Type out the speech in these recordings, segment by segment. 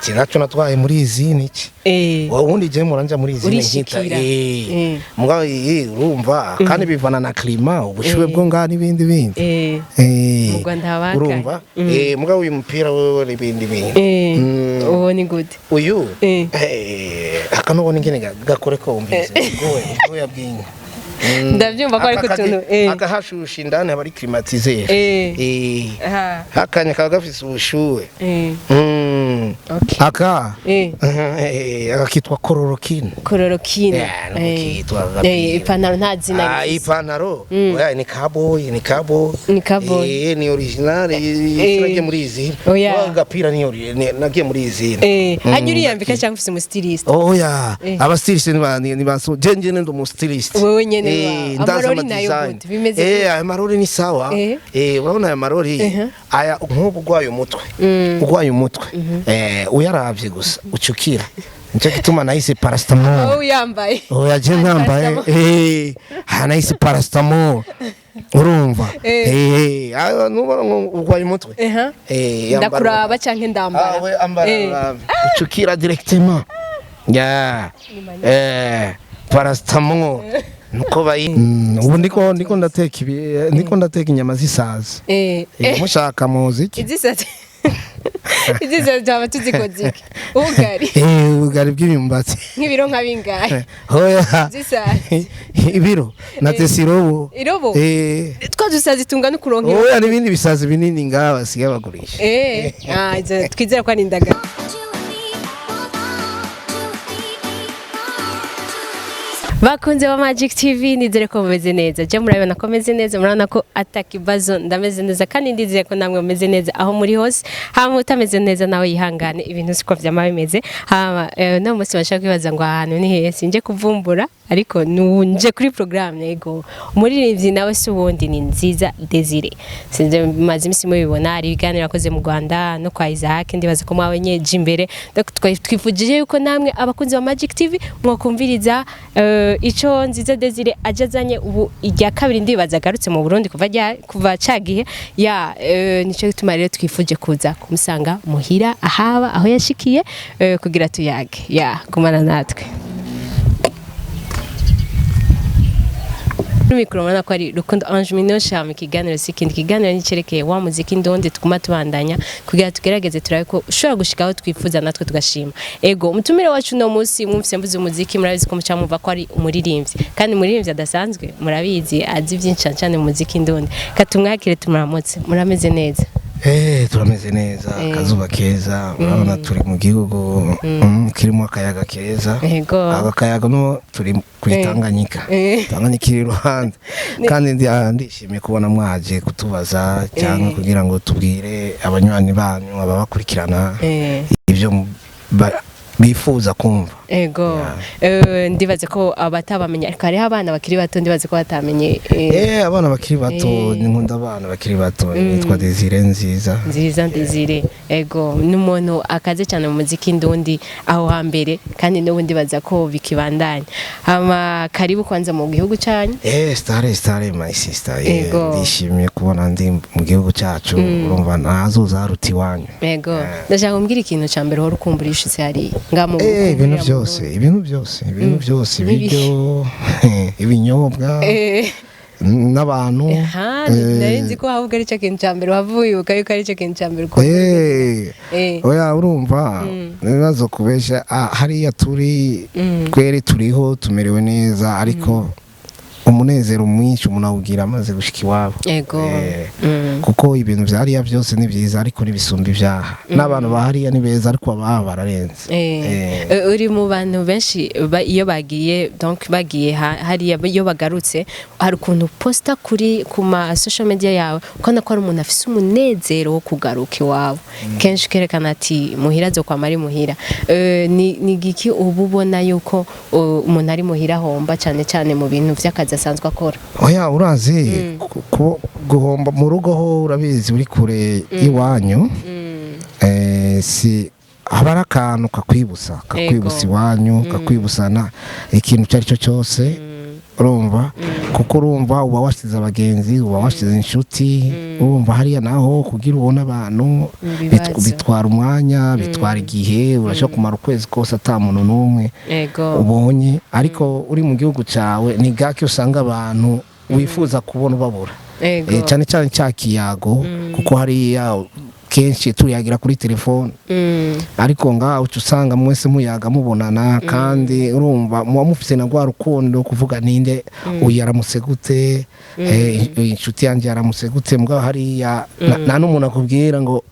Iki nacyo natwaye muri izi niki. Ubundi je muranja muri izi nkita. Urishikira. Mugabo iyi urumva kandi bivana na climat, ubushuhe bwo ngaha n'ibindi bindi. Mu Rwanda haba hakaye. Urumva, mugabo uyu mupira wewe n'ibindi bindi. Uwo ni gute? Uyu aka nubona ingene gakore ko wumvise ubwoya, ubwoya bw'inka. Ndabyumva ko ariko Aka utuntu, akahashusha indani haba ari climatiseur. Akanya kaba gafise ubushuhe. Aka aka kitwa chloroquine. Chloroquine. Yeah, niko kitwa agapira. Ipantaro nta zina Ah, rifise. ipantaro oya, ni cowboy, ni cowboy. Ni cowboy. Ni original, nagiye muri izi. Oya. Wa gapira ni nagiye muri izi. Hanyuma uriyambika cyangwa ufise umustyliste? Oya, aba stylist ni ba so je njye ndi umu stylist. Wewe nyene ndazi amarori ama nayo design. gute? Bimeze gute? Aya marori ni sawa. Urabona aya marori, aya nk'ubu urwaye umutwe, urwaye umutwe, uyaravye gusa ucukira. Nicyo gituma nahise paracetamol. Wowe uyambaye. Oya, je nambaye ha nahise paracetamol, urumva. Nubona ngo urwaye umutwe, yambara. Ndakuraba canke ndambara? Ah, we ambara, ucukira directement ya paracetamol nuko bayi. Ubu ndiko ndateka ibi, ndiko ndateka inyama z'isazi. Mushaka muziki. Izisate twaba tuzikoze iki? Ubugari? Ubugari bw'imyumbati. Nk'ibiro nka bingahe? Oya. Z'isazi. Ibiro na tesirobo. Irobo? Twa dusazi tungana ukuronka? Oya, n'ibindi bisazi binini ngaha basigaye bagurisha. Ah, izo twizera ko ari indagara. Bakunze ba Magic TV, nizere ko mumeze neza. Je murabibona ko meze neza, murabona ko atakibazo, ndameze neza kandi ndizere ko namwe mumeze neza aho muri hose. Hama utameze neza nawe yihangane, ibintu siko vyama bimeze. Hama no munsi bashaka kwibaza ngo ahantu ni hehe, sinje kuvumbura ariko nje kuri programme. Yego, umuririmbyi nawe si uwundi, ni Nziza Desire. Sinze maze imisi mubibona hari ibiganiro yakoze mu Rwanda no kwa Isaac, ndibaza ko mwabonye je imbere. Donc twifujije yuko namwe abakunzi ba Magic TV mwakumviriza ico Nziza Desire aje azanye ubu irya kabiri, ndibaza agarutse mu Burundi kuva ca gihe ya nico gituma rero twifuje kuza kumusanga muhira ahaba aho yashikiye, kugira tuyage ya gumana natwe. Kuri mikoro murabona ko ari Rukundo Ange Minosha mu kiganiro si ikindi kiganiro nicerekeye wa muziki ndondi tuguma tubandanya kugira tugerageze turabe ko ushobora gushika aho twifuza natwe tugashima. Ego, umutumire wacu no munsi mwumvise mvuze umuziki, murabizi ko muca mwumva ko ari umuririmbyi kandi umuririmbyi adasanzwe, murabizi azi byinshi cyane cyane mu muziki ndondi. Katumwakire tumuramutse. Murameze neza? Turameze neza, akazuba keza, urabona turi mu gihugu kirimo akayaga keza. Aka kayaga no turi kuri Tanganyika. Tanganyika iri iruhande. Kandi ndishimiye kubona mwaje kutubaza cyangwa kugira ngo tubwire abanywanyi banyu ababakurikirana ibyo bifuza kumva. Ego. Ndibaze ko abatabamenye, ariko hariho abana bakiri bato ndibaze ko batamenye. Abana bakiri bato, nkunda abana bakiri bato, nitwa Desire Nziza. Nziza Desire. Ego, n'umuntu akaze cyane mu muziki ndundi aho hambere kandi n'ubu ndibaza ko bikibandanya. Hama karibu kwanza mu gihugu cyanyu. Stare stare my sister. Ego. Ndishimiye kubona ndi mu gihugu cyacu, urumva ntazoza haruta iwanyu. Ego. Ndashaka kumbwira ikintu cya mbere uhora ukumbura iyo ushitse hariya. Nga mu Ibintu mu byose, ibintu byose, ibintu byose, N'ibi- ibiryo, ibinyobwa, n'abantu. Aha, nari nzi ko ahubwo ari cyo kintu cya mbere wavuye uka yuko ari cyo kintu cya mbere ukunda. Oya, urumva ibibazo kubesha, hariya turi twere turiho tumerewe neza, ariko umunezero mwinshi umuntu awugira amaze gushika iwabo. Ego. Kuko ibintu vya hariya byose ni byiza ariko ntibisumba ibyaha, n'abantu ba hariya ni beza ariko abaha bararenze. Uri mu bantu benshi iyo bagiye, donc bagiye hariya, iyo bagarutse hari ukuntu posta kuri ku ma social media yawe ukabona ko ari umuntu afise umunezero wo kugaruka iwabo, kenshi kerekana ati muhira zo kwama ari muhira. Ni giki uba ubona yuko umuntu ari muhira ahomba cyane cyane mu bintu vy'akazi asanzwe akora? Oya, urazi guhomba mu rugo ho urabizi uri kure y'iwanyu, si haba ari akantu kakwibutsa Ego. iwanyu, kakwibusana ikintu icyo ari cyo cyose. Urumva, kuko urumva uba wasize abagenzi, uba wasize inshuti. Urumva hariya naho kugira ubone abantu Ibibazo. bitwara umwanya, bitwara igihe. Urashobora kumara ukwezi kose ata muntu n'umwe ubonye. Ariko uri mu gihugu cyawe ni gake usanga abantu wifuza kubona ubabura. Cyane cyane cya kiyago, kuko hariya kenshi tuyagira kuri telefone, ariko ngaha uca usanga mwese muyaga mubonana, kandi urumva muba mufite na rwa rukundo, kuvuga ninde uyu yaramutse gute, inshuti yanjye yaramutse gute. Mugabo hariya nta n'umuntu akubwira ngo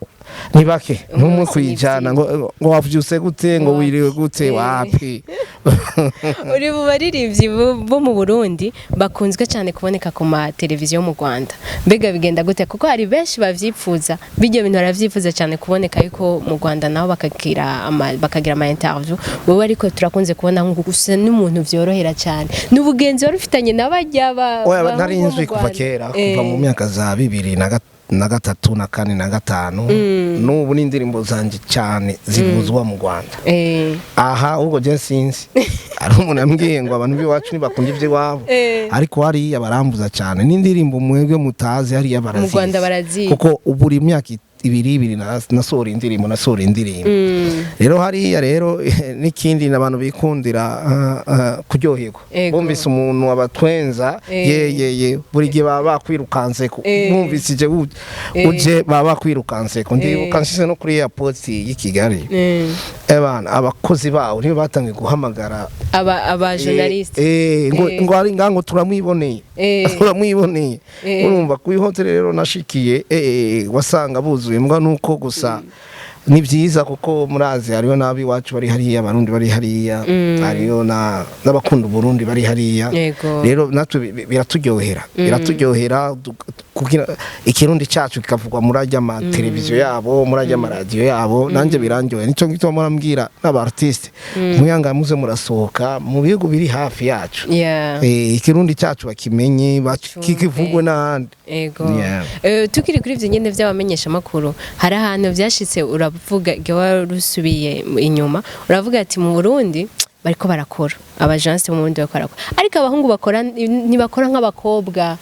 ni bake, ntumwe kwijana ngo wavyuse gute, ngo Wapi. wiriwe gute. Wapi. Uri mu baririmbyi bo mu Burundi bakunzwe cyane kuboneka ku ma televiziyo mu Rwanda. Mbega bigenda gute? Kuko hari benshi bavyipfuza, bijya bintu baravyifuza cyane kuboneka yuko mu Rwanda nabo bakagira ama interview wowe, ariko turakunze kubona nko gusa n'umuntu vyorohera cyane. N'ubugenzi wari ufitanye n'abajya ba Oya, bahungu nari bo mu nzwi kuva Rwanda. kera, kuva mu myaka za 2003 na 4 na 5. N'ubu n'indirimbo zanjye cyane zivuzwa mu Rwanda. Aha ubwo je sinzi, hari umuntu yambwiye ngo abantu b'iwacu ntibakunda iby'iwabo, ariko hariya barambuza cyane n'indirimbo mwebwe mutazi hariya barazizi. Mu Rwanda barazizi. Kuko buri myaka ibiri ibiri nasohora indirimbo, nasohora indirimbo. Rero hariya rero n'ikindi abantu bikundira kuryoherwa. Bumvise umuntu abatwenza, ye ye ye, buri gihe baba bakwirukanse bumvise ije uje baba bakwirukanse ko. Ndibuka nshyize no kuri airport y'i Kigali, ebana abakozi bawo nibo batangiye guhamagara aba journaliste. Ngo ngo ari ngango turamwiboneye, turamwiboneye. Urumva ku hoteli rero nashikiye, wasanga buzuye mbwa. Nuko gusa ni byiza, kuko murazi hariho n'ab'iwacu bari hariya, Abarundi bari hariya, hariyo n'abakunda Uburundi bari hariya. Rero natwe biraturyohera kugira Ikirundi cyacu kikavugwa muri ajya amateleviziyo yabo, muri ajya amaradiyo yabo. Nanjye birandyohera. Nicyo gituma murambwira n'aba artiste muyanga muze murasohoka mu bihugu biri hafi yacu, Ikirundi cyacu bakimenye, kikivugwe n'ahandi. Tukiri kuri ibyo nyine by'abamenyeshamakuru, hari ahantu byashitse uravuga, igihe wari usubiye inyuma uravuga ati mu Burundi bariko barakora, abajansi mu Burundi bariko barakora, ariko abahungu bakora ntibakora nk'abakobwa.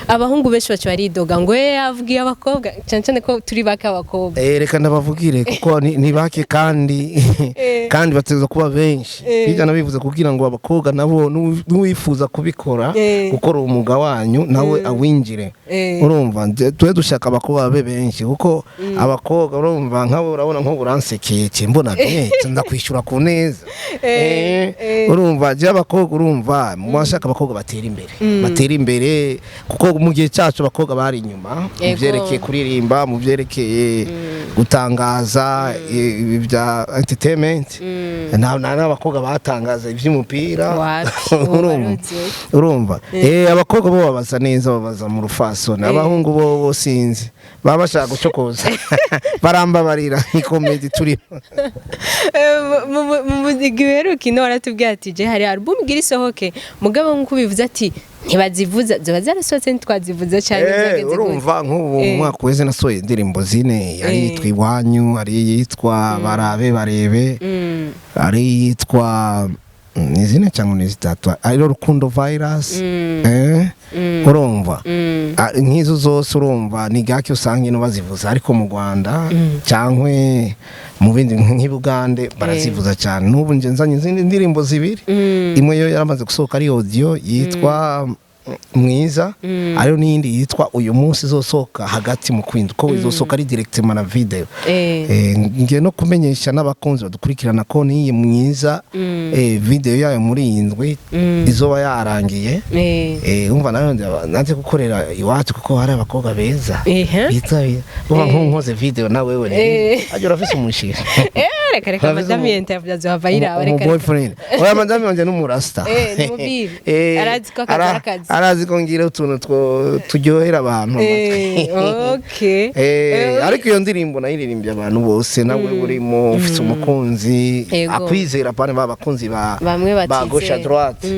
Abahungu benshi baca baridoga ngo avugiye abakobwa cyane cyane ko turi bake abakobwa. Reka ndabavugire, kuko ni bake kandi kandi bateza kuba benshi. Bijya nabivuze kugira ngo abakobwa nabo n'uwifuza kubikora, gukora umwuga wanyu, nawe awinjire. Urumva tube dushaka abakobwa babe benshi, kuko abakobwa urumva nkabo, urabona nko uransekeye mbona bien, ndakwishyura ku neza. Urumva je abakobwa, urumva mwashaka abakobwa batera imbere, batera imbere, kuko mu gihe cyacu abakobwa bari inyuma mu byerekeye kuririmba, mu byerekeye gutangaza ibi bya entertainment. Nta n'abakobwa batangaza iby'umupira. Wapi, ubu Urumva, baruzuye. urumva abakobwa bo babaza neza, babaza mu rufasoni. Abahungu bo sinzi, baba bashaka gucokoza. Barambabarira, ni comedy turimo. Mu gihe uheruka ino waratubwiye ati je hari album igira isohoke, mugabo nk'uko ubivuze ati ntibazivuza, ziba zarasohotse ntitwazivuza cyane. Byagenze gute? Urumva nk'ubu mu mwaka weze nasohoye indirimbo zine. Hari iyitwa Iwanyu, hari iyitwa Barabe Barebe, hari iyitwa ni zine cyangwa ni zitatu, ariyo Rukundo Virus. Urumva nk'izo zose, urumva ni gake usanga ino bazivuza, ariko mu Rwanda cyangwa mu bindi nk'i Bugande barazivuza cyane. N'ubu nje nzanye izindi ndirimbo zibiri. Imwe yo yaramaze gusohoka ari audio yitwa Mwiza, ariyo n'iyindi yitwa Uyu Munsi izosohoka hagati mu kwindwi, ko izosohoka ari directement na video. Ngiye no kumenyesha n'abakunzi badukurikirana ko n'iyi Mwiza, video yayo muri iyi ndwi izoba yarangiye. Umva nawe nanze gukorera iwacu, kuko hari abakobwa beza bitwa uba nkoze video na wewe ajya urafise umushinga. Reka reka, Urafise madame interview azohava yiraba. umu Reka reka. boyfriend. Oya, madame wanje n'umurasta. Ni mubiri. Arazi ko akazi ari akazi. Arazi ko ngira utuntu turyohera abantu amatwi. Ariko iyo ndirimbo nayiririmbye abantu bose, nawe urimo ufite umukunzi akwizera, pane ba bakunzi ba Bamwe ba batizera. gauche à droite,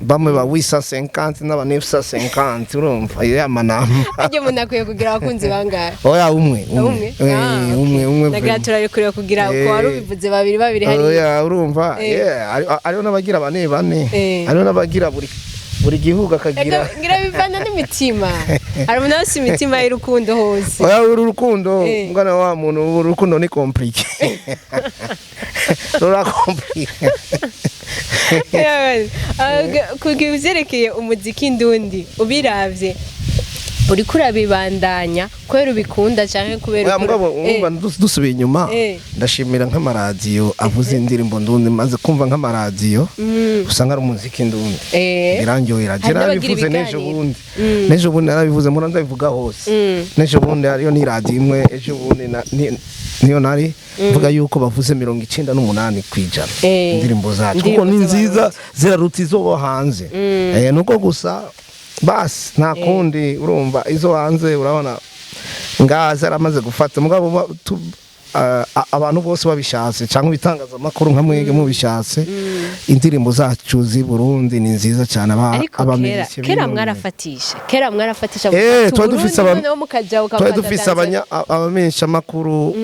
bamwe ba 850 n'aba 950, urumva ya manama. Harya umuntu akwiye kugira abakunzi bangahe? Oya, umwe umwe. Umwe. Umwe umwe Nagira vraiment. turarekuriwe kugira Uko wari ubivuze babiri babiri hari. Oya, urumva, yeah, hariho n'abagira bane bane, hariho n'abagira buri gihugu akagira. Ega, ngira bivana n'imitima, hari umuntu wese imitima y'urukundo hose. Oya, uru rukundo, mwana wa muntu, uru rukundo ni compliqué, rura compliqué. Ku byerekeye umuziki ndundi, ubiravye uriko urabibandanya kubera ubikunda canke kubera Oya, mugabo urumva, dusubiye inyuma, ndashimira nk'amaradiyo avuze indirimbo ndundi. Maze kumva nk'amaradiyo usanga ari umuziki ndundi, birandyohera. Hari Je n'abagira narabivuze n'ejo ibiganiro. bundi, n'ejo bundi narabivuze, mpora ndabivuga hose. N'ejo bundi hariyo n'iradiyo imwe, ejo bundi niyo nari mvuga yuko bavuze 98% indirimbo zacu, Indirimbo kuko ni nziza, z'Abarundi. ziraruta izo bo hanze. Nuko gusa basi nta kundi, urumva izo hanze urabona ngaha zaramaze gufata. Mugabo abantu bose babishatse cyangwa ibitangazamakuru nka mwege mubishatse, indirimbo zacu z'i Burundi ni nziza cyane. Ariko kera Abamiziki kera b'Iburundi. mwarafatisha, mugafata Twari dufise Uburundi, noneho mukaja twari ukafata dufise Tanzania. Abamenyeshamakuru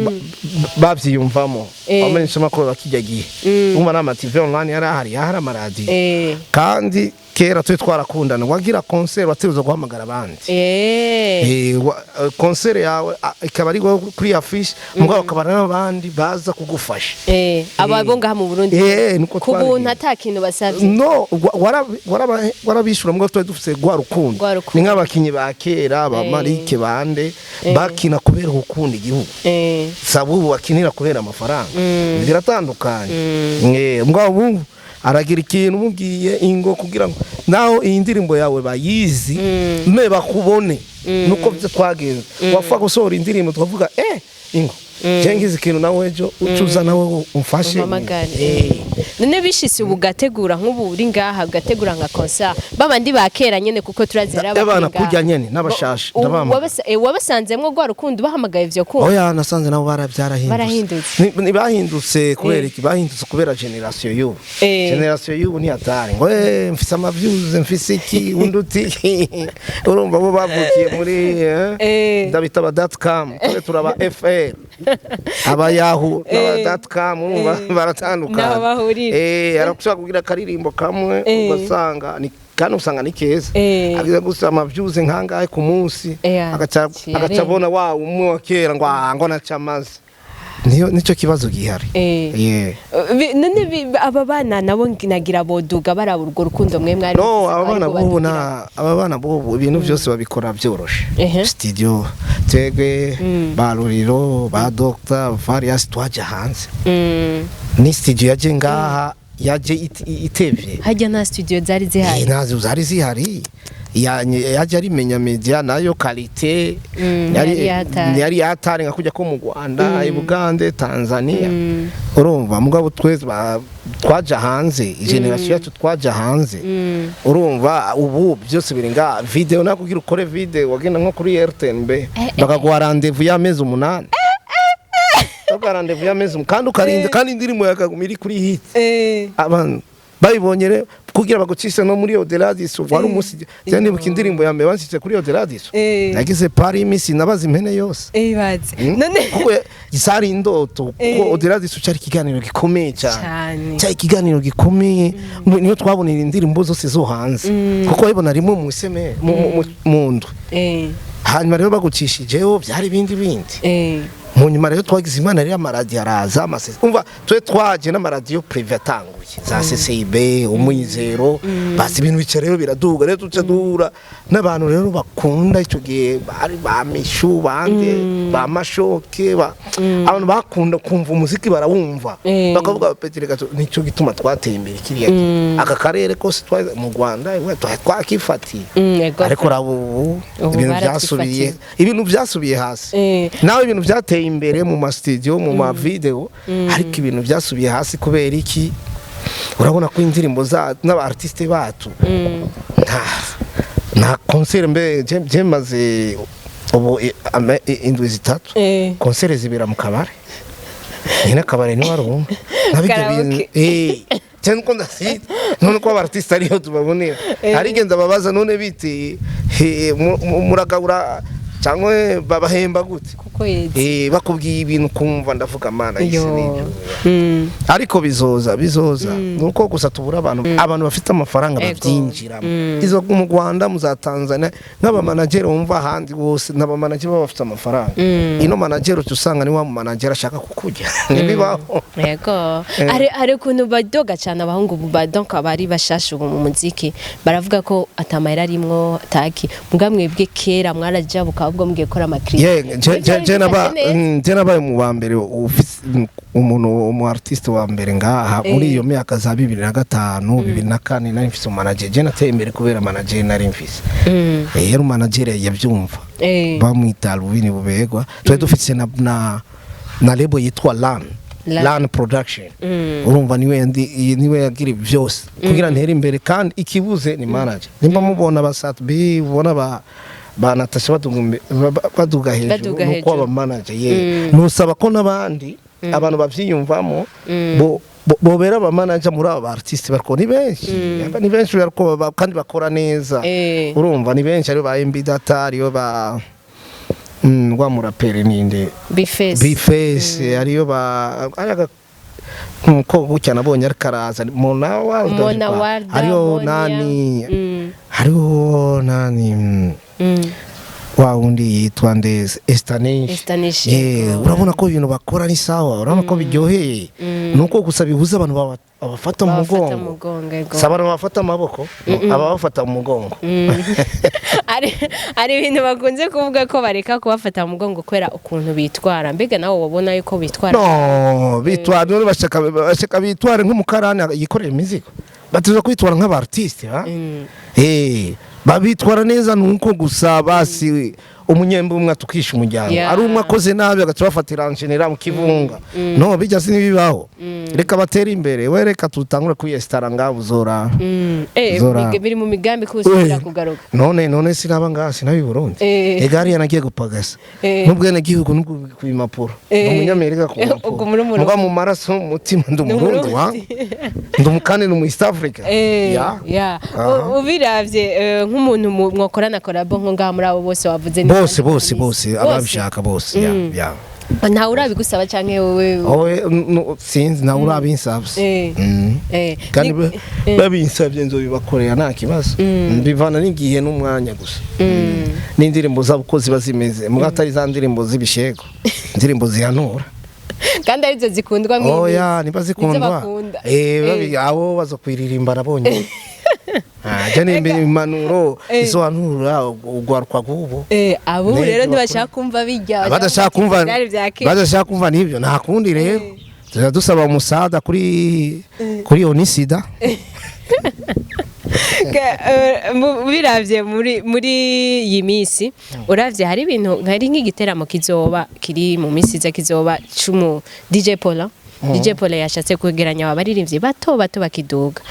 bavyiyumvamo, abamenyeshamakuru bakijya gihe, umva n'ama TV online yari ahari, yahari amaradiyo. Kandi kera twe twarakundana, wagira concert wateruza guhamagara abandi. Concert yawe ikaba ari wowe kuri affiche, mugabo akaba n'abandi baza kugufasha. Aba bo ngaha mu Burundi Nuko ku buntu, twabigira. ata kintu basavye. No, warabishura, mugabo twari dufise rwa rukundo. Rwa rukundo. Ni nk'abakinyi ba kera ba Marike bande bakina kubera gukunda igihugu, saba ubu bakinira kubera amafaranga, biratandukanye. Mugabo ubu aragira ikintu umubwiye ingo kugira ngo naho iyi ndirimbo yawe bayizi me bakubone. Nuko byo twagenze, wapfa gusohora indirimbo tukavuga ingo je ngize ikintu, nawe ejo ucuza nawe umfashe. Umpamagare. None bishitse ubu ugategura, nk'ubu uri ngaha ugategura nka concert, babandi ba kera nyene, kuko turazera. Abana kurya nyene n'abashasha ndabahamagara. Wabasanzemwo rwa rukundo, bahamagaye ivyo kumva? Oya, nasanze nabo barabyarahindutse. Barahindutse. Ntibahindutse kubera iki? Bahindutse kubera génération y'ubu. Génération y'ubu ni hatari, ngo mfise ama views, mfise iki, undi uti urumva bo bavukiye muri ndabita aba dot com, twe turaba fr, aba Yahoo n'aba dot com, urumva baratandukanye. Naho bahurira. Arashobora kugira akaririmbo kamwe, ugasanga ni kandi usanga ni keza, agize gusa ama views nkangahe ku munsi, agaca ciye agaca abona wa umwe wa kera ngo ah, ngo nacamaze. Niyo nicyo kibazo gihari. Yeah. None aba bana nabo nagira boduga baraba urwo rukundo mwe mwari No, mufise, aba bana ariko bubu badugira. na aba bana bubu ibintu byose babikora byoroshe. Studio, twebwe ba Ruriro, ba Dr Varias twaje hanze, ni studio yaje ngaha, yaje itevye. Hajya nta studio zari zihari? Ntazo zari zihari. Yaje ari Menya Media, nayo qualité Yari yatari. Yari yatari nka kujya ko mu Rwanda, i Bugande, Tanzania. Urumva mugabo twese twaja hanze, génération yacu twaja hanze. Urumva ubu byose biri nga video, nakugira ukore video wagenda nko kuri RTNB, bakaguha rendez-vous y'amezi 8, bakaguha rendez-vous y'amezi kandi ukarinda, kandi indirimbo yakaguma iri kuri hit. Abantu babibonye rero kugira bagucise no muri Odeladiso wari umunsi. Je nibuka indirimbo ya mbere bansitse kuri Odeladiso, nagize pari imisi nabaza impene yose. Bazi. None Kuko zari indoto, kuko Odeladiso cyari ikiganiro gikomeye cyane. Cyane. Cyari ikiganiro gikomeye, niyo twabonera indirimbo zose zo hanze, kuko wabibona rimwe mu iseme mu ndwi. Hanyuma rero bagucishijeho byari ibindi bindi. Mu nyuma rero twagize Imana rero amaradiyo araza, amasese, umva twe twaje n'amaradiyo privé atanguye, za CCIB, Umwizero, basi ibintu bica rero biraduga, rero tuca duhura n'abantu rero bakunda icyo gihe bari ba Mishu bande ba Mashoke, abantu bakunda kumva umuziki barawumva, bakavuga peti reka nicyo gituma twateye imbere kiriya gihe. Aka karere kose mu Rwanda twakifatiye. Ego. Ariko raba ubu, Ubu ibintu byasubiye, baratwifatiye. ibintu byasubiye hasi. Nawe ibintu byateye imbere mu ma studio, mu ma video, ariko ibintu byasubiye hasi kubera iki? Urabona ko indirimbo za n'aba artiste bacu nta concert mbe je maze ubu indwi 3, concert zibera mu kabare, nyine akabare ntiwarumva nabijya Karaoke. bintu cyane uko ndasita none ko aba artiste ariyo tubabonera, hari igenda babaza none biti muragabura cyangwa babahemba gute? Ku kwezi. Bakubwiye ibintu kumva ndavuga mana isi Yo. n'ibyo. Ariko bizoza, bizoza, nuko gusa tubura abantu bafite amafaranga babyinjiramo. Izo mu Rwanda, mu za Tanzania, nk'abamanageri wumva ahandi bose n'abamanageri baba bafite amafaranga. Ino manageri uca usanga ni wa mu manageri ashaka kukurya, ntibibaho. Yego. Hari ukuntu badoga cyane abahungu ba, donc abari bashasha ubu mu muziki, baravuga ko atamahera arimwo ataki, mbwa mwebwe kera mwarajabuka ahubwo mugiye gukora amakiriya. Ye, je nabaye mu wa mbere umuntu, umu artiste wa mbere ngaha muri iyo myaka za 2005, 2004, nari mfise umanager. Je nateye imbere kubera manager nari mfise. Yari umanager yabyumva, bamwita Rubini Bubegwa. Twari dufise na label yitwa LAN. LAN. LAN Production. Urumva niwe niwe yagira byose kugira ntere imbere, kandi ikibuze ni manager. Nimba mubona ba Sat B, ubona ba Natasha baduga hejuru, Baduga nuko hejuru. aba manager ye nusaba ko n'abandi abantu bavyiyumvamo bobera aba manager muri aba artiste bariko ni benshi. Aba ni benshi bariko kandi bakora neza. Urumva ni benshi, ariyo ba MB Data, ariyo ba wa muraperi ninde? Bface. Bface, ariyo ba ari nkuko gutya nabonye ariko araza Mona Walda. Mona Walda, hariyo Monia. Nani, hariho nani, wa wundi yitwa ndeze Estanish. Estanish, Yeah, yego. urabona ko ibintu bakora ni sawa, urabona ko biryoheye, nuko gusa bibuza abantu babafata mu Babafata mugongo. mu mugongo, yego. Si abantu babafata amaboko, ababafata mu mugongo. Ari ibintu bakunze kuvuga ko bareka kubafata mu mugongo kubera ukuntu bitwara. Mbega nawe wabona yuko bitwara? No, bitwara none bashaka bitware nk'umukarani yikorera imizigo? Batuza kwitwara nk'aba artiste ha. Babitwara neza, nuko gusa basi umunyembe umwe atukisha umuryango. Ari umwe akoze nabi agaca bafatira njenera mu kibunga. No bijya sinibibaho. Reka batere imbere, we reka tutangure kwiyestara ngaho uzora. Zora. Biri mu migambi ko usubira kugaruka? None sinaba ngaha, sinabi Burundi. Ega hariya nagiye gupagasa. N'ubwene gihugu n'ubwo ku impapuro. Umunyamerika ku mpapuro. Ubwo muri Umurundi. Muga mu maraso, mu mutima ndi Umurundi wa. Ndi umukandi, ni mu East Africa. Ya. Aha. Ubiravye nk'umuntu mwokorana collabo nko ngaha muri abo bose wavuze ni Bose, bose, bose ababishaka bose, ya. Ntawe urabigusaba canke wowe? Owe sinzi, nawe urabinsabye. Kandi babinsabye nzobibakorera nta kibazo. Bivana n'igihe n'umwanya gusa. N'indirimbo zabo uko ziba zimeze. Muga atari za ndirimbo z'ibishego. Indirimbo zihanura. Kandi arizo zikundwa mw'iyi Oya, minsi. niba Nizo zikundwa. bakunda. Abo bazokwiririmba nabonye. Ah, je nimba impanuro isobanura ugwaruka rw'ubu. Abo N'ibyo rero bakora. ntibashaka kumva bijya Badashaka kumva byari bya kera. Badashaka kumva nibyo, nta kundi rero. Tuza dusaba umusada kuri Onisida. Biravye muri iyi minsi, uravye hari ibintu hari nk'igiteramo kizoba kiri mu minsi iza, kizoba cumu DJ Paula. DJ Paula yashatse kwegeranya abaririmbyi bato bato bakiduga,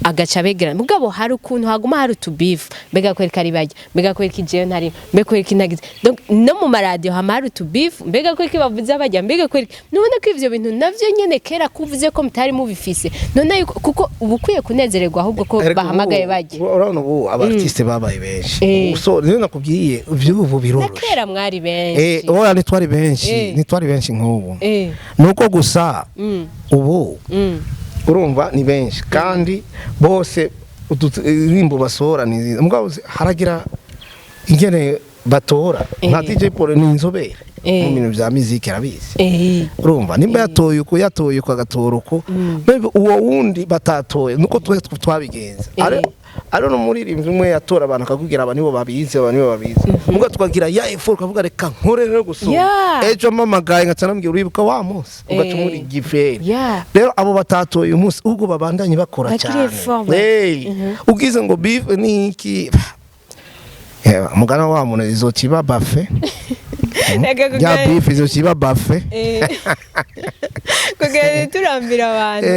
agaca begeranya, mugabo hari ukuntu haguma hari utubifu: mbega kwereka ari bajya, mbega kwereka ijewe ntari, mbega kwereka intagize. Donc no mu maradiyo hama hari utubifu: mbega kwereka bavuze abajya, mbega kwereka. Nubona ko ivyo bintu navyo nyene kera kuvuze ko mutari mubifise, none yuko kuko uba ukwiye kunezererwa ahubwo ko Erega bahamagaye bajya. Urabona ubu aba artiste babaye benshi. So rero nakubwiye ivy'ubu Na biroroshe. kera mwari benshi. Oya, ntitwari benshi. Ntitwari benshi nk'ubu. Nuko gusa ubu urumva ni benshi, kandi bose uturimbo basohora ni nziza, mugabo haragira ingene batora nka DJ Paul ni inzobere mu bintu vya muziki, arabizi. Urumva nimba yatoye uko, yatoye uko, agatora uko, maybe uwo wundi batatoye nuko twe twabigenza. Ari no muririmbyi umwe yatora abantu akakubwira aba nibo babizi, aba nibo babizi, muga tukagira ya effort, ukavuga reka nkore rero gusumba. Ejo mpamagaye nkaca nambwira uribuka wa munsi ugaca muri giferi. Rero abo batatoye uyu munsi ubwo babandanye bakora Bakiri cyane. forme. Hey, ugize ngo beef ni iki? Mugana wa muntu izokiba bafe. Reka Ya beef izokiba bafe. Kugira turambira abantu.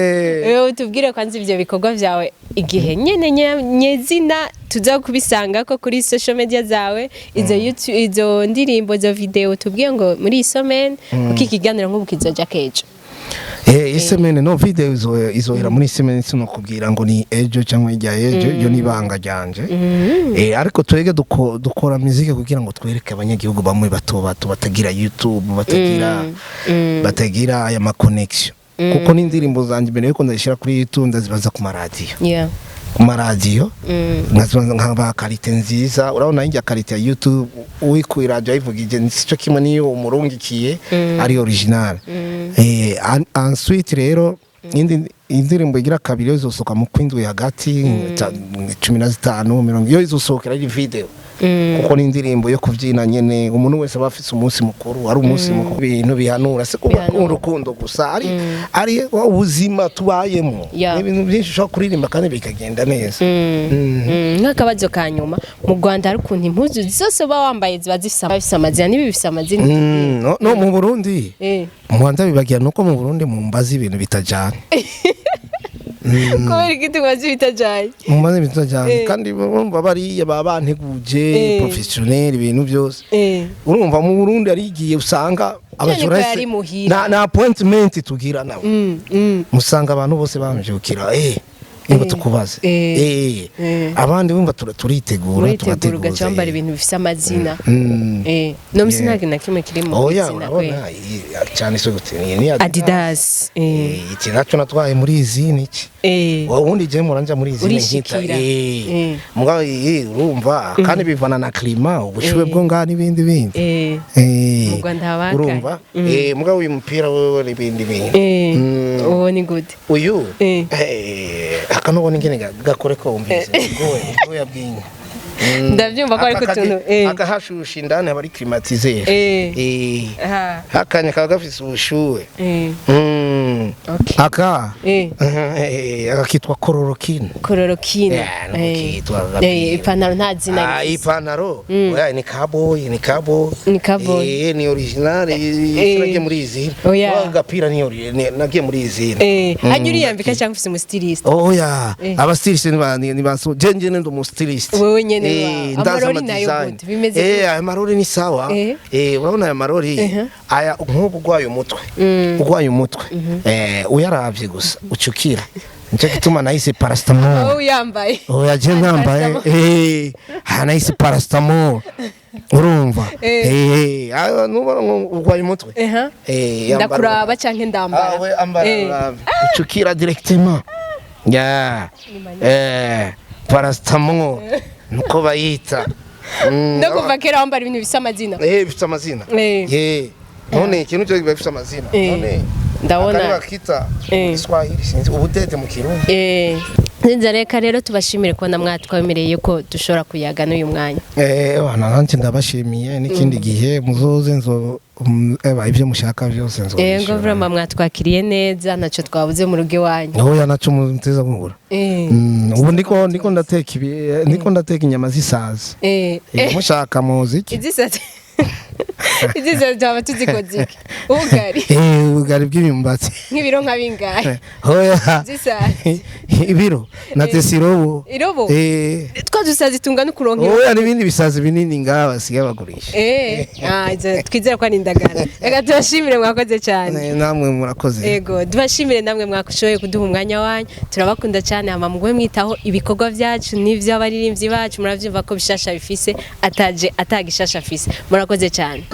Utubwire kwanza ivyo bikorwa vyawe, igihe nyene nyezina tuza kubisanga ko kuri social media zawe, izo YouTube, izo ndirimbo, izo video, tubwiye ngo muri iyi semaine, kuko ikiganiro nk'ubu kizoja kejo. Isemaine no video izohera muri semaine, sinokubwira ngo ni ejo cyangwa hirya ejo, iyo ni ibanga ryanje. Ariko twege dukora muzike kugira ngo twereke abanyagihugu bamwe bato bato batagira YouTube, batagira aya ma connection, kuko n'indirimbo zanjye mbere yuko ndazishyira kuri YouTube ndazibaza ku maradiyo, ku maradiyo nkazibanza nkaba qualité nziza. Urabona hirya qualité ya YouTube uri ku radio ayivugije sico kimwe niyo umurungikiye ari original. Ensuite rero indi indirimbo igira kabiri yo izosohoka mu kwindwi hagati, 15, 20, yo izosohokera ari video, kuko ni indirimbo yo kubyina nyene. Umuntu wese aba afise umunsi mukuru, ari umunsi mukuru, ibintu bihanura se kuba Bihanura. urukundo gusa, ari ubuzima tubayemo. Ni ibintu byinshi ushobora kuririmba kandi bikagenda neza. Nk'akabazo ka nyuma, mu Rwanda hari ukuntu impuzu zose uba wambaye ziba zifise amazina, n'ibi bifise amazina? No mu Burundi, mu Rwanda bibagira nuko mu Burundi mumbaza ibintu bitajanye. Kubera iki tubazi bitajanye? Mumbaza ibintu bitajanye, kandi urumva bariya baba banteguje professionnel ibintu byose. Urumva mu Burundi ari igihe usanga ko yari muhira. Na appointment tugira nabo, musanga abantu bose bamvyukira ngo tukubaze. Abandi bumva turitegura. Muritegura. Tugateguza. Ugaca wambara ibintu bifise amazina. No musi nta kintu na kimwe kiri mu Oya. izina. Urabona cyane se gute, iyi ni Adidas. Iki nacyo natwaye muri izi niki. Ubundi je muranja muri izi nkita. Urishikira. Mugabo iyi urumva kandi bivana na climat, ubushuhe bwo ngaha n'ibindi bindi. Mu Rwanda haba hakaye. Urumva mugabo uyu mupira wewe n'ibindi bindi. Uwo ni gute? Uyu aka nubona ingene gakore ko wumvise ubwoya bw'inka. Ndabyumva ko ariko Aka utuntu akahashusha indani aba ari climatiseur. Aha. Akanya kaba gafise ubushuhe. Aka aka kitwa chloroquine. Chloroquine. Yeah, niko kitwa agapira. Ipantaro nta zina Ah, rifise. ipantaro oya, ni cowboy, ni cowboy. Ni cowboy. Ni original, nagiye muri izi. Oya. Wa gapira ni nagiye muri izi. Hanyuma uriyambika cyangwa ufise umustyliste? Oya. Aba styliste ni ba so je njye ndi umu styliste. Wewe nyene ndazi amarori ama nayo design. gute? Bimeze gute? Aya marori ni sawa. Urabona aya marori, aya nk'ubu urwaye umutwe, urwaye umutwe, uyaravye gusa ucukira. Nicyo gituma nahise paracetamol. Wowe uyambaye? Oya, je nambaye ha nahise paracetamol, urumva. Nubona ngo urwaye umutwe, yambara. Ndakuraba canke ndambara? Ah, we ambara. Urabe. Ucukira directement ya paracetamol nuko bayita. No kuva kera wambara ibintu bifise amazina. Bifite amazina. None ikintu cyo kiba bifite amazina. None Ndabona. akari bakita Kiswahili, sinzi ubudede mu Kirundi. Nzinza, reka rero tubashimire kubona mwatwemereye ko dushobora kuyaga n'uyu mwanya. Bana nanjye ndabashimiye, n'ikindi gihe muzoze nzo eba ibyo mushaka byose nzo. Yego, vraiment mwatwakiriye neza, ntacyo twabuze mu rugo iwanyu. Oya, naco muteza mubura. Ubu ndiko ndateka ibi, ndiko ndateka inyama z'isazi. Mushaka muziki. Izisazi twaba tuzikoze iki? Ubugari? Ubugari bw'imyumbati. Nk'ibiro nka bingahe? Oya. Z'isazi. Ibiro na tesirobo. Irobo? Twa dusazi tungana ukuronka? Oya, n'ibindi bisazi binini ngaha basigaye bagurisha. Ah, twizera ko ari indagara. Reka tubashimire, mwakoze cyane. Namwe murakoze. Ego, tubashimire namwe mwashoboye kuduha umwanya wanyu. Turabakunda cyane, hama mugume mwitaho ibikorwa byacu n'ivy'abaririmbyi bacu. Muravyumva ko bishasha bifise ataje atagishasha afise. Murakoze cyane.